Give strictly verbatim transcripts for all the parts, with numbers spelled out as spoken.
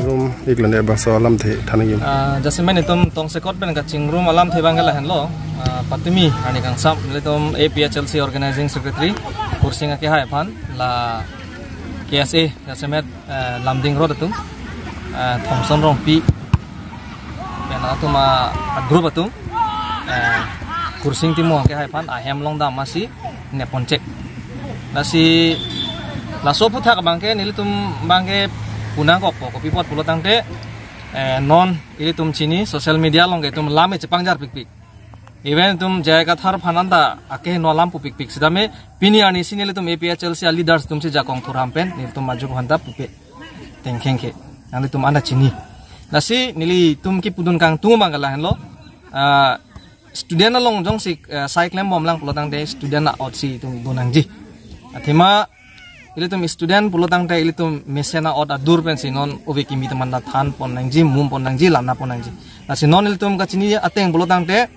Rum iklone bangso alamthe thanji. Ah, jasemet itum tongsekot pen kachingrum alamthe abangke lahenlo. Ah, patumi arni kangsam, ilitum A P H L C Organizing Secretary Kursing akehai aphan, la K S A jasemet, eh, Lumding Road atum, eh, Thomson Rongpi pen atum a, a group atum, eh, Kursing Timung akehai aphan ahem along dam asi nepponchek. Lasi laso aphuthak abangke nelitum abangke punangkokpo, kopi apot pulo tangte, eh, non ilitum chini social media along ke itum lam e chepangjar pikpik. Even itum J I Kathar aphan anta akeheno alam pupikpik sitame pini arni si nelitum A P H L C a leaders atum si Jakong Thurham pen nelitum majok aphanta pupe tengkhengke. Nanglitum anta chini. Lasi nelitum kipudun kangtung abangke lahenlo. Ah, student along jongsi, eh, sai klembomlang pulo tangte student a-ot si itum do nangji. Athema ilitum student pulo tangte ilitum mesen a-ot adur pensi non ove kimi teman ta thanpon nangji, mumpon nangji, lanapon nangji. Lasi non ilitum kachini ateng pulo tangte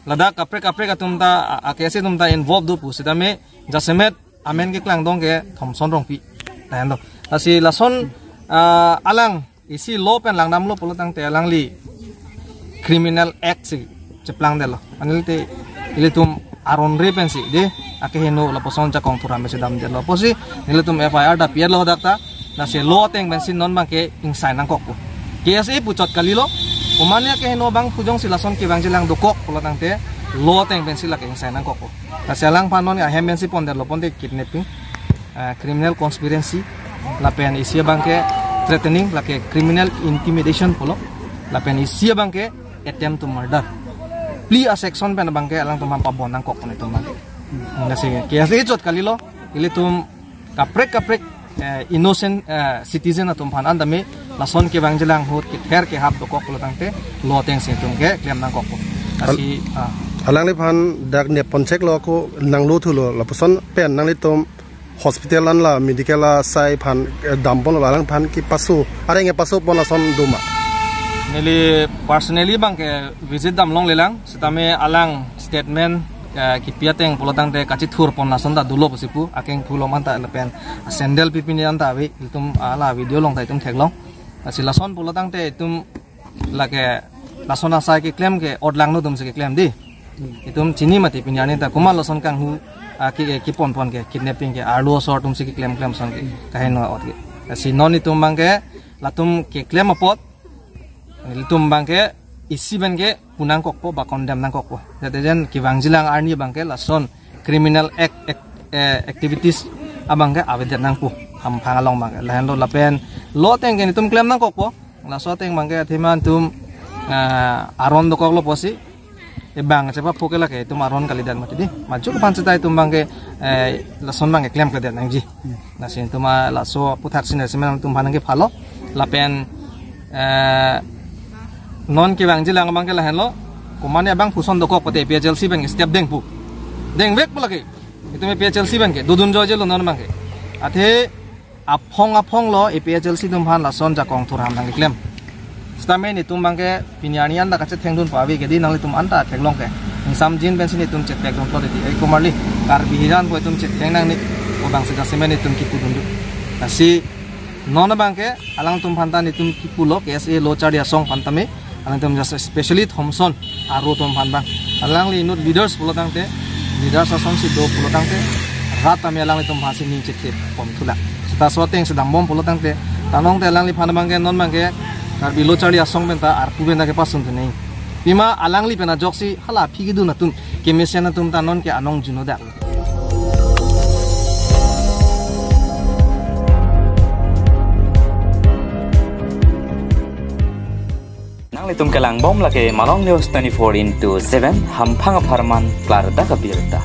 ladak kaprek kaprek atum ta, a, a K S A atum ta involve do pu sitame jasemet amen keklangdong ke Thomson Rongpi. Lahenlo. Lasi lason, ah, alang isi law pen langdamlo pulo tangte alangli Criminal Act si cheplangdetlo. Anilite ilitum aron re pensi de akeheno lapuson Jakong Thurham pensi damdetlo. Apotsi nelitum F I R ta pi-etlo dak ta. Lasi law ateng pensi non abangke ingsai nangkokpo. K S A puchot kalilo. Komane akeheno abang pu jongsi lason kevangjilang dokok pulo tangte law ateng pensi lake ingsai nangkokpo. Lasi alangphan non ahem pensi pondetlo, ponte kidnapping, ah, criminal conspiracy, lapen isi abangke threatening, lake criminal intimidation pulo, lapen isi abangke attempt to murder. Phli a-section pen abangke alangtum aphan pabon nangkok pu nelitum abangke. Lasi K S A chot kalilo, ilitum kaprek kaprek, eh, innocent, eh, citizen atum aphan anta me lason kevangjilang ahut kether kehap dokok pulo tangte law ateng si itum keklem nangkokpo. Lasi, ah. Alangliphan dak nepponcheklo, ako nanglo thulo, lapuson pen nanglitum hospital an la medical asai aphan, eh, damponlo, alangphan kepaso, areng kepaso pon lason doma? Neli personally abangke visit damlonglelang, sitame alang statement, eh, kipi ateng pulo tangte kachithurpon lason ta dolo pusi pu, akeng phulo manta lapen sandal pipine anta ave, itum ala video along ta itum theklong. Lasi lason pulo tangte itum lake lason asai keklem ke otlangno atum si keklem de. Itum chini mati pini arni ta komat lason kanghu, ah, ki, kiponpon ke, kidnapping ke, arlo asor atum si keklemklem ason ke, kaheno ot ke. Lasi non itum abangke latum keklem apot, itum abangke isi pen ke punangkokpo ba condemn nangkokpo. Jate jen kevangjilang arni abangke lason criminal act, act, eh, activities abangke avedet nangpo, hamphang along abangke. Lahenlo lapen law ateng ke itum klem nangkokpo. Laso ateng abangke athema itum, ah, aron dokoklo pusi, e bang chepa phuke lake itum aron kalidet mati de. Majok aphan seta itum abangke, eh, lason abangke klemkledet nangji. Lasi itum, ah, laso aphuthak si nelitum aphan nangkephalo. Lapen, eh, non kevangjilang abangke lahenlo. Komane abang puson dokok pote A P H L C pen ke step dengpu. Dengvekpo lake. Itum A P H L C pen ke dodun joijelo non abangke. Athe aphong aphonglo A P H L C atum aphan lason Jakong Thurham nangkeklem. Sitame nelitum abangke pini arni anta kachethengdunpo ave ke de, nanglitum anta theklong ke. Ingsamjin pensi nelitum chethekdunpo de, ai komarli. Karbi hijan pu itum chetheng nangne, o bangsi jasemet nelitum kipudundu. Lasi non abangke alangtum aphanta nelitum kipulo, K S A lo charli asong aphanta me, alangtum just especially Thomson aro atum aphan abang. Alangli inut leaders pulo tangte, leaders asonsi do pulo tangte, rat tame alanglitum aphansi ning chethepon thulak. Seta laso ateng si dambom pulo tangte, tanong te alangliphan abangke non abangke Karbi lo charli asong penta arpu penta kepasun thunei. Pima alangli pen ajoksi hala aphi kedun atum, kemesen atum ta non ke anong juno dak. Nanglitum kelangbom lake Malong News twenty-four into seven, hamphang apharman klardak abirta.